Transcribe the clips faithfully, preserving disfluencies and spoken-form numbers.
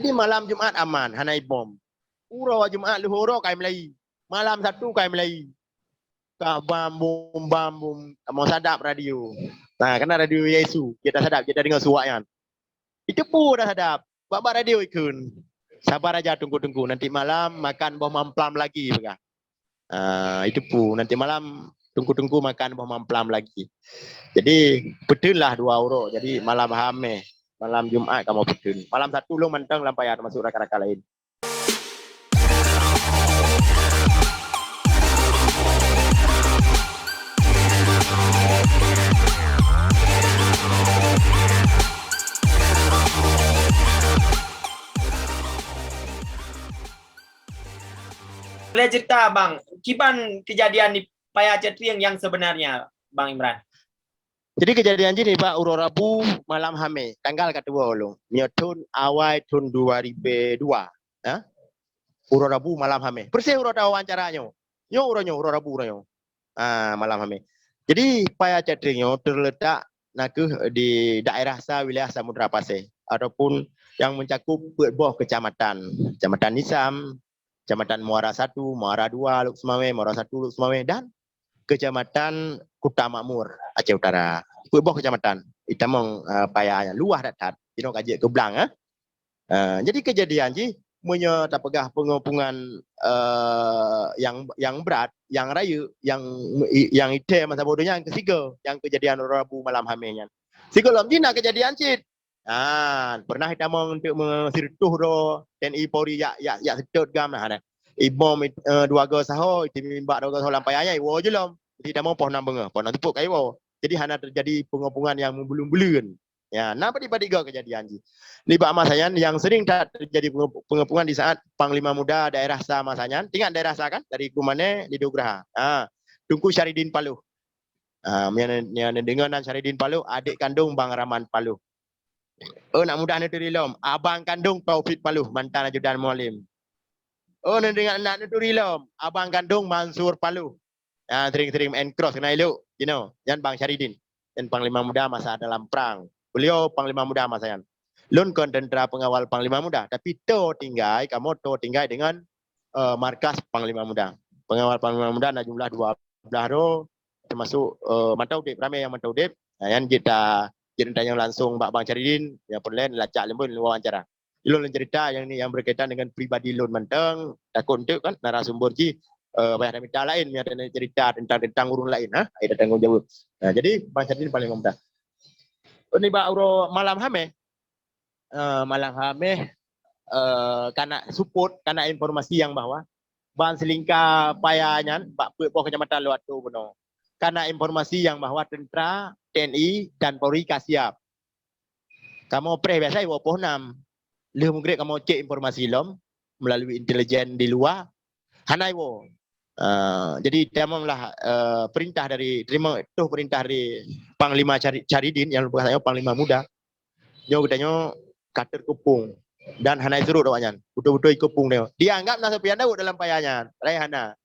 Jadi malam Jumat aman, hana ibom. Uroe Jumat leuhô uroe kai meulai. Malam Sabtu kai meulai. Ka bam bum bam bum, kamoe sadap radio. Nah, kana radio Yesu, jeuet tasadap, jeuet tadeungoe suwak nyan. Itu pun dah sadap. Bak-bak radio ikheun. Sabar aja tunggu-tunggu, nanti malam makan boh mamplam lagi peugah. Ah, itu pun nanti malam tunggu-tunggu makan boh mamplam lagi. Jadi peuteulah dua uroe. Jadi malam Hameh, malam Jumat kamoe peuteun. Malam Sabtu lôn mantong lam paya termasuk rakan-rakan lain. Boleh cerita bang, kiban kejadian di Paya Cetrieng yang sebenarnya, Bang Imran? Jadi kejadian jih nibak uroe Rabu malam Hameh, tanggal ka tuwoe lôn. Nyoe thon awai thon dua ribu dua, ha? Uroe Rabu malam Hameh. Persis uroe tawawancara nyoe. Nyoe uroe nyoe, uroe Rabu uroe nyoe. Ah, malam Hameh. Jadi Paya Cetrieng nyoe terletak nakeuh di daerah sa wilayah Samudra Pasé ataupun yang mencakup peuet boh kecamatan. Kecamatan Nisam, Kecamatan Muara Satu, Muara Dua, Lhokseumawe, Muara Satu, Lhokseumawe dan Kecamatan Kuta Makmur, Aceh Utara. Peuet boh kecamatan. Itamong uh, paya nyan luwah that-that. Jinoe ka jeuet keu blang ah. Uh, jadi kejadian jih meunyoe tapeugah pengepungan uh, yang yang brat, yang rayeuk, yang yang ite masa bodoh nyan kesiga yang kejadian Rabu malam Hameh nyan. Sigohlom jih na kejadian cit. Ah, pernah itamong untuk meusireutôh droe T N I Polri yak yak yak seutôt gam nah. Ibom uh, dua go saho, itimimbak dua go saho lam paya nyan iwoe jilom. Jadi itamong poh nam beungoh, poh nam teupok ka iwoe. Jadi hana terjadi pengepungan yang meubulun-bulun. Ya, na padit-padit go kejadian jih. Nibak masa nyan yang sering terjadi pengepungan di saat Panglima Muda daerah sa masa nyan. Ingat daerah sa kan? Dari Krumanè, Lido Graha. Ha, Tungku Syaridin Paloh. Ha, yang, yang dengar nan Syaridin Paloh, adik kandung Bang Raman Paloh. Oh, nak mudah neuturi lom. Abang kandung Taufik Paloh, mantan ajudan Mualim. Oh, nak dengar nak neuturi lom. Abang kandung Mansur Paloh. Ah, sering-sering main cross kena elok, you know. Yan Bang Syaridin. Yan Panglima Muda masa dalam perang. Beliau Panglima Muda masa yan. Lôn kon tentera pengawal Panglima Muda, tapi to tinggai, kamoe to tinggai dengan uh, markas Panglima Muda. Pengawal Panglima Muda na jumlah dua belas droe, termasuk uh, mantong udeb, ramai yang mantong udeb. Nah, yan jeuet ta jeuet tanyong langsung bak Bang Syaridin, yang peureulèe lacak leumbon luar acara. Ilôn lôn cerita yang ni yang berkaitan dengan pribadi lôn mantong, takut untuk kan narasumber jih uh, payah ada mita lain yang ada cerita tentang tentang urang lain ha, ada tanggung jawab. Nah, jadi Bang Syaridin paling mudah. Ini bak uroe malam Hameh. Uh, malam Hameh uh, kana support, kana informasi yang bahwa Bang Selingka Paya nyan bak peuet boh kecamatan Luatu bunoe. Kana informasi yang bahwa tentera, T N I dan Polri ka siap. Kamoe preh biasa iwoe poh nam. Lheuh meugreb kamoe cek informasi lom melalui intelijen di luar. Hana iwoe. Uh, jadi tamong lah uh, perintah dari terima tuh perintah dari Panglima Chari, Charidin yang bekas Panglima Muda. Nyoe geutanyoe ka terkepung dan hana surut awak nyan. Betul-betul ikepung dia. Dia anggap nasa pian daun dalam paya nyan. Rai hana.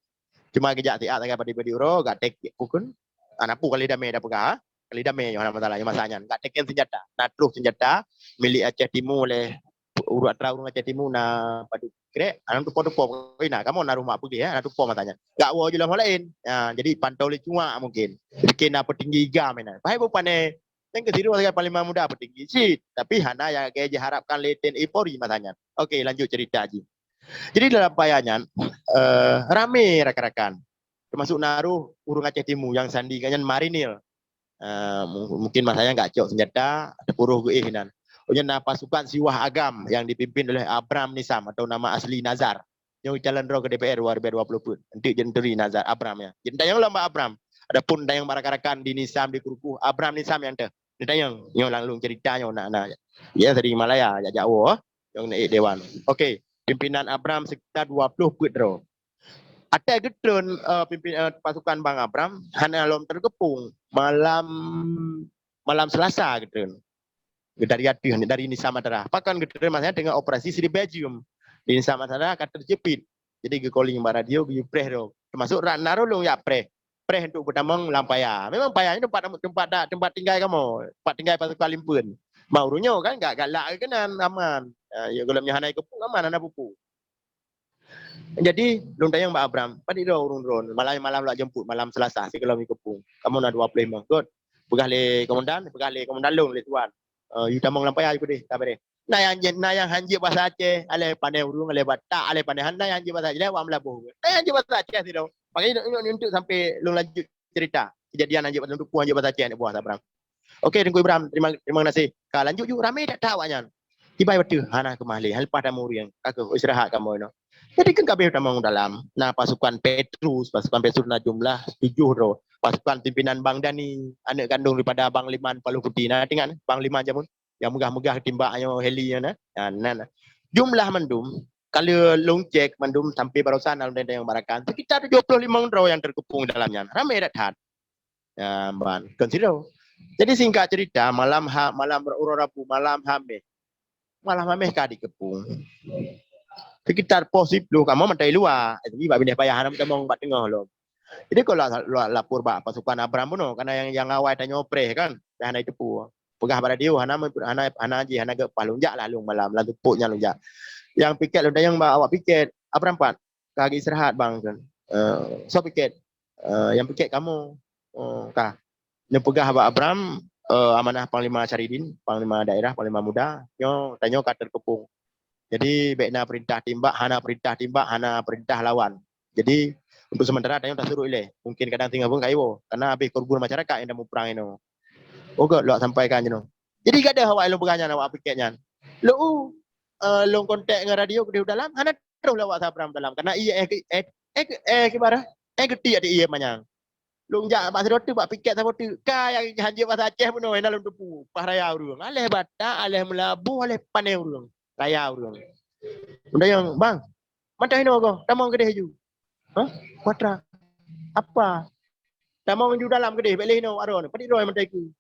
Cuma geujak siat sagai padi-padi uroe gak tek kukun. Ana pu kali damai dah peugah. Kali damai nyoe hana masalah nyoe masa nyan. Gak teken senjata. Na troh senjata milik Aceh Timu oleh ureueng atra ureueng Aceh Timu na padu krek, ana tupo-tupo pokok ina kamoe na rumah peugeh ya, na tupo masa nyan. Gak woe jilom lain. Ya, jadi pantau le cuak mungkin. Bikin na petinggi gam ina. Bahai bu pane Nyang keusidroe sagai Panglima Muda peutinggi cit, tapi hana nyang lagèe jiharapkan lé T N I Polri masa nyan. Oke, lanjut cerita jih. Jadi dalam paya nyan, uh, ramé rakan-rakan. Termasuk na roh ureueng Aceh Timu nyang sandi gobnyan marinir. Uh, mungkin masa nyan gak cok senjata, teupuroh geuéh nan. Nyan na pasukan Siwah Agam yang dipimpin oleh Abram Nisam atau nama asli Nazar. Nyoe calon droe ke D P R dua ribu dua puluh pun. Enteuk jenturi Nazar Abram ya. Jadi tanyong lom bak Abram. Adapun tanyong bak rakan-rakan di Nisam di Kruku, Abram Nisam nyang teuh. Ditanyong, nyoe langsung cerita nyoe nak nak. Ya dari Malaya jak jak woe. Nyang naik dewan. Okey, pimpinan Abram sekitar dua puluh peuet droe. Atai geutreun uh, pimpin uh, pasukan Bang Abram hana lom terkepung malam malam Selasa geutreun. Dari ateueh dari Nisam Matara. Pakon geutreun masa dengan operasi Sri Belgium. Di Nisam Matara ka terjepit. Jadi geukoling bak radio geupreh ro. Termasuk rak narulung yak preh. Preh untuk bertamong lam paya. Memang paya ni tempat tempat tempat tinggal kamu. Tempat tinggal pasukan limpeun. Mau runyo kan gak galak ke nan aman. Ah, ya, gohlom nyan hana ikeupung, aman, hana peue-peue. Jadi, lôn tanyong bak Abram, "Padit droe ureuëng droe? Malam, malam lôn jemput, malam Selasa, sigohlom ikeupung. Kamoe na dua ploh limong, göt. Peugah lé komandan, peugah lé komandan lôn, lé tuan. Eh, yue tamong lam paya, yue keudeh, ka beureh." Na nyang, na nyang han jeuet basa Aceh, aléh pané ureuëng, aléh Batak, aléh pané han, na nyang jeuet basa Aceh, lé awak Meulaboh. Na nyang jeuet basa Aceh sidroe. Makanya, untuk, untuk sampai lôn lanjut cerita. Kejadian han jeuet, lôn tupeue han jeuet basa Aceh, aneuk buah Abram. Oke, Teungku Ibrahim, terima, terima kasih. Ka lanjut ju, ramé that-that awaknyan. Tiba watèe, hana keumah lé, leupah tamong ureuëng, ka keuh istirahat kamoe nyoe. Jadi kan ka abéh tamong dalam, na pasukan Petrus, pasukan Petrus na jumlah tujoh droe. Pasukan pimpinan Bang Dani, aneuk kandong daripada Bang Liman Paluh Puti. Na teuingat, Bang Liman jameun? Nyang meugah-meugah timbak nyoe heli nyoe na. Na, na, na. Jumlah mandum, kalau lôn cek mandum sampai barosan lôn tanyong bak rakan, sekitar tujoh ploh limong droe nyang teukeupung dalam nyan. Ramé that-that. Ya, ban. Kon sidroe. Jadi singkat cerita, malam ha-, malam uroe Rabu, malam Hameh. Malam Hameh ka dikeupung. Sekitar poh siploh kamoe mantong luwa. Jadi bak binéh payah hana meutamong bak teungoh lom. Jadi kon la-, la-, lapor bak pasukan Abram bunoe, karena nyang, nyang awai tanyoe preh kan, dah hana jiteupeu. Peugah bak radio, hana, hana, hana jih, hana geuleupah, lôn jak lah lôn malam, lam teupok nyan lôn jak. Nyang piket lôn tanyong bak awak piket, "Abram pat?" "Ka geuistirahat, Bang," kan. Eh, soe piket? Eh, nyang piket kamoe. Oh, ka. Neupeugah bak Abram, eh, amanah Panglima Syaridin, Panglima Daerah, Panglima Muda, nyoe, tanyoe ka teukeupung. Jadi, bèk na peurintah timbak, hana peurintah timbak, hana peurintah lawan. Jadi, untuk sementara tanyoe tasuruh ilèe. Mungkin kadang singoh pun ka iwoe, karena abéh korban masyarakat nyang tamuprang inoe. Oh, göt lôn sampaikan jinoe. Jadi, gadôh awak lôn peugah nyan, awak piket nyan. Lôn, eh, lôn kontak ngon radio keudéh u dalam, hana troh lé awak Abram dalam. Karena ié, eh, eh, eh, eh, kibarah, eh, geuti até ié manyang. Lôn jak bak sidroe teuk, bak piket saboh teuk. Ka nyang han jeuet basa Aceh bunoe, na lôn teupeu. Pah raya ureuëng. Aléh Batak, aléh Meulaboh, aléh pané ureuëng. Raya ureuëng. Lôn tanyong, "Bang, mantong inoe goh, tamong keudeh ju." "Hah? Kuatra? Apa?" "Tamong ju dalam keudeh, bèk lé inoe, aron. Padit droe mantong ikeu?"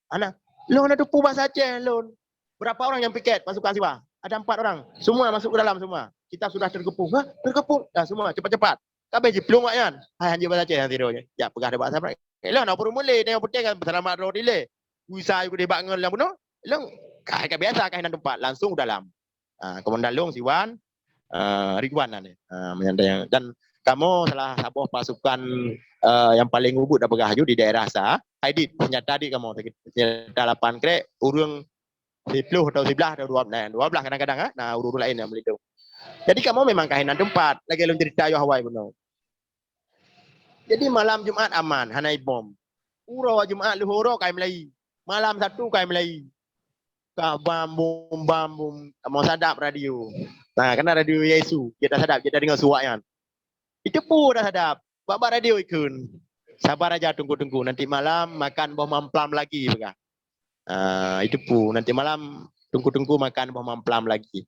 "Hana. Lôn hana teupeu basa Aceh lôn." "Berapa orang yang piket pasukan Siwa?" "Ada empat orang. Semua masuk ke dalam semua. Kita sudah terkepung." "Hah? Terkepung?" "Dah semua, cepat-cepat." Ka abéh jiplueng awak nyan. Hai, han jeuet basa Aceh nyang sidroe nyan. Jak peugah bak Abram. "Ilôn na peurumoh lé, tanyoe puteng kan seulamat droe dilèe. Wisa yue keudeh bak ngon lam bunoe." "Ilôn, ka, ka biasa, ka hinan teumpat, langsung u dalam." Ah, Komandan Long Siwan, ah, Ridwan nan. Ah, meunyan dan, dan kamoe salah saboh pasukan, ah, nyang paleng ubit tapeugah ju di daerah sa, hai dit, senjata dit kamoe, senjata lapan krek, ureuëng siploh atau siblaih atau dua, nah, dua blaih kadang-kadang, ah, nah, ureuëng laén nyang meulindong. Jadi kamoe memang ka hinan teumpat, lagèe lôn cerita yoh awai bunoe. Jadi malam Jumat aman, hana ibom. Uroe Jumat leuhô uroe kai meulayi. Malam Sabtu kai meulayi. Ka bam bum, bam bum, kamoe sadap radio. Nah, karena radio Yesu, jeuet tasadap, jeuet tadeungoe su awak nyan. Itu pun dah sadap. Bak-bak radio ikheun. "Sabar aja, Teungku-teungku, nanti malam makan boh mamplam lagi," peugah. Ah, itu pun, "Nanti malam Teungku-teungku makan boh mamplam lagi."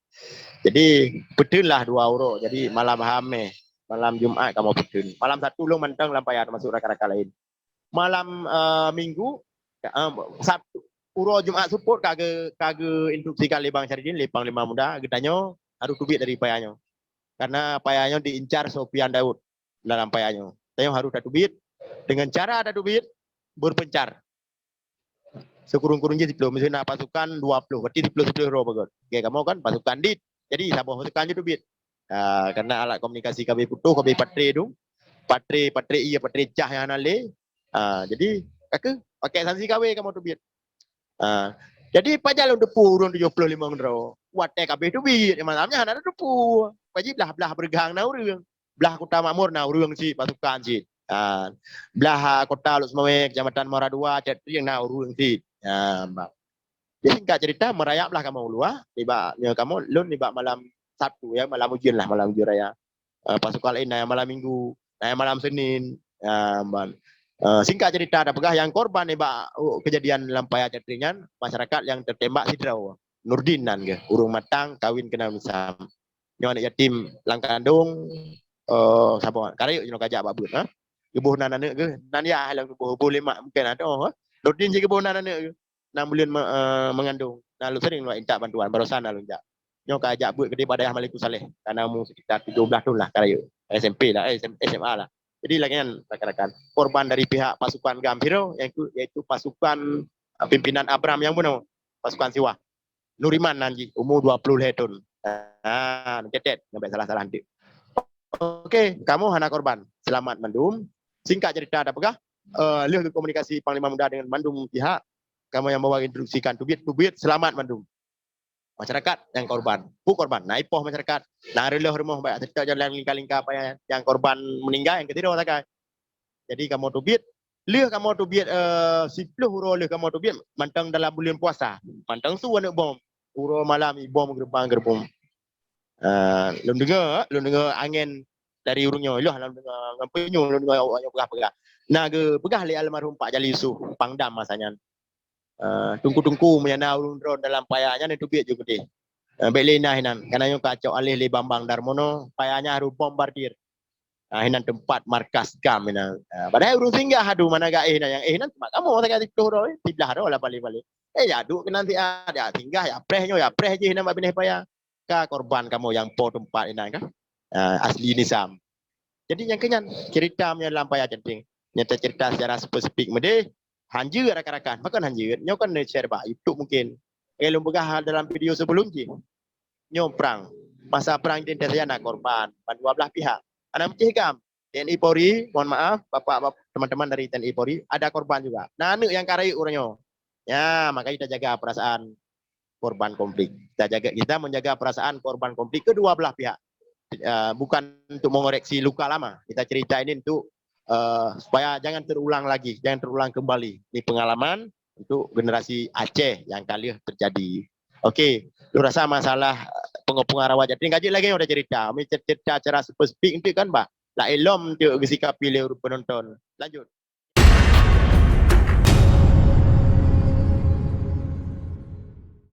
Jadi, peuteun lah dua uroe. Jadi, malam Hameh, malam Jumat kamoe peuteun. Malam Sabtu lôn mantong lam paya, teumasuk rakan-rakan laén. Malam, eh, Minggu, eh, Sabtu, uroe Jumat seupôt ka geu-, ka geu-instruksikan lé Bang Syaridin, lé Panglima Muda, geutanyoe harôh teubiet dari paya nyoe. Karena paya nyoe diincar Sofian Daud dalam paya nyoe. Tanyoe harôh tateubiet, dengan cara tateubiet, berpencar. Sikureueng-kureueng jih siploh, miseue na pasukan dua ploh, berarti siploh, siploh droe bagot. Oke, kamoe kan pasukan dit. Jadi, saboh pasukan jih teubiet. Ah, karena alat komunikasi ka abéh putôh, ka abéh baterai tu. Baterai, baterai ié, baterai cah nyang hana lé. Ah, jadi, ka keuh, pakai sanksi kawé kamoe teubiet. Ah, jadi, pajan lôn teupeu ureuëng tujoh ploh limong droe. Watèe ka abéh teubiet, malam nyan hana teupeu. Wajib lah blah Beureugang na ureuëng. Blah Kota Makmur na ureuëng cit, pasukan cit. Ah, blah, ah, Kota Lhokseumawe, Kecamatan Muara Dua, Cot Trieng na ureuëng cit. Ah, bah. Jadi singkat cerita, meurayap lah kamoe u luwa, nibak, nyoe kamoe, lôn nibak malam Sabtu, ya, malam ujeuen lah, malam ujeuen raya. Ah, pasukan laén na nyang malam Minggu, na nyang malam Senin. Ah, ban. Ah, singkat cerita, tapeugah nyang korban nibak, oh, kejadian lam paya Cot Trieng nyan, masyarakat nyang tertembak sidroe. Nurdin nan geuh, ureuëng Matang, kawin keunan Misam. Nyoe aneuk yatim lam kandong, eh, saboh. Ka rayeuk jinoe ka jak bak beuet, ha. Geuboh nan aneuk geuh, nan yah lom geuboh, boh lé mak mungken adoe, ha. Nurdin cit geuboh nan aneuk geuh. Nan buleuen me-, eh, meungandong. Nah, lôn sering lôn intat bantuan, barosan na lôn jak. Nyoe ka jak beuet keudéh bak dayah Malikussaleh. Ka na umu sekitar tujoh blaih thon lah ka rayeuk. S M P lah, eh, S M, S M A lah. Jadi, lagèe nyan rakan-rakan. Korban dari pihak pasukan GAM sidroe, yaitu, yaitu pasukan, eh, pimpinan Abram nyang bunoe, pasukan Siwah. Nuriman nan jih, umu dua puluh lhèe thon. Ha, neucatat, nyan bèk salah-salah nanti. Oke, kamoe hana korban. Selamat mandum. Singkat cerita tapeugah, eh, lheueh komunikasi Panglima Muda dengan mandum pihak, kamoe nyang bawa instruksikan teubiet, teubiet, selamat mandum. Masyarakat nyang korban. Peue korban? Na ipoh masyarakat. Na reuloh rumoh bak seutôt jalan lingka-lingka paya nyang korban meuninggai nyang keudroe sagai. Jadi kamoe teubiet, lheueh kamoe teubiet, eh, siplôh uroe lheueh kamoe teubiet, mantong dalam buleuen puasa. Mantong su aneuk bom. Uroe malam ibom geureubang-geureubong. Ah, lôn deungoe, lôn deungoe angén dari ureueng nyoe, lôn deungoe ngon peue nyoe, lôn deungoe awak nyoe peugah-peugah. Na geupeugah lé almarhum Pak Jali Yusuf, Pangdam masa nyan. Ah, teungku-teungku meunyo na ureueng droen dalam paya nyan, teubiet ju keudeh. Ah, bèk lé na hinan, kareuna nyoe ka cok alèh lé Bambang Darmono, paya nyan harôh bombardir. Ah, hinan teumpat markas GAM hinan. Ah, padahai ureueng singgah, aduh, mana gak eh hinan, nyang eh hinan cuma kamoe sagai siplôh droe, siblah droe lah paléng-paléng. Eh, jak duek keunan siat, jak singgah, jak preh nyoe, jak preh jih hinan bak binéh paya. Ka korban kamoe nyang po teumpat inan kan. Ah, asli Nisam. Jadi nyang keu nyan cerita meunyo lam paya Ceunteng. Nyang teucerita secara spesifik meudeh, hanjeuet rakan-rakan. Pakon hanjeuet? Nyoe kan share bak YouTube mungkin. Eh, lôn peugah dalam video sebelum jih. Nyoe prang. Masa prang identitas na korban, ban dua belah pihak. Hana meucéh GAM. TNI Polri, mohon maaf, bapak, bapak, teman-teman dari TNI Polri, ada korban juga. Na aneuk nyang ka rayeuk uroe nyoe. Ya, makanya kita jaga perasaan korban konflik. Kita jaga, kita menjaga perasaan korban konflik kedua belah pihak. Eh, bukan untuk mengoreksi luka lama. Kita cerita ini untuk, eh, supaya jangan terulang lagi, jangan terulang kembali. Ini pengalaman untuk generasi Aceh yang ka lheueh terjadi. Oke, lôn rasa masalah, eh, pengepungan rawa Ceunteng, ka jeuet lagèe nyoe cerita. Meunyo cerita secara spesifik enteuk kan, bah, laén lom enteuk geusikapi lé ureueng penonton. Lanjut.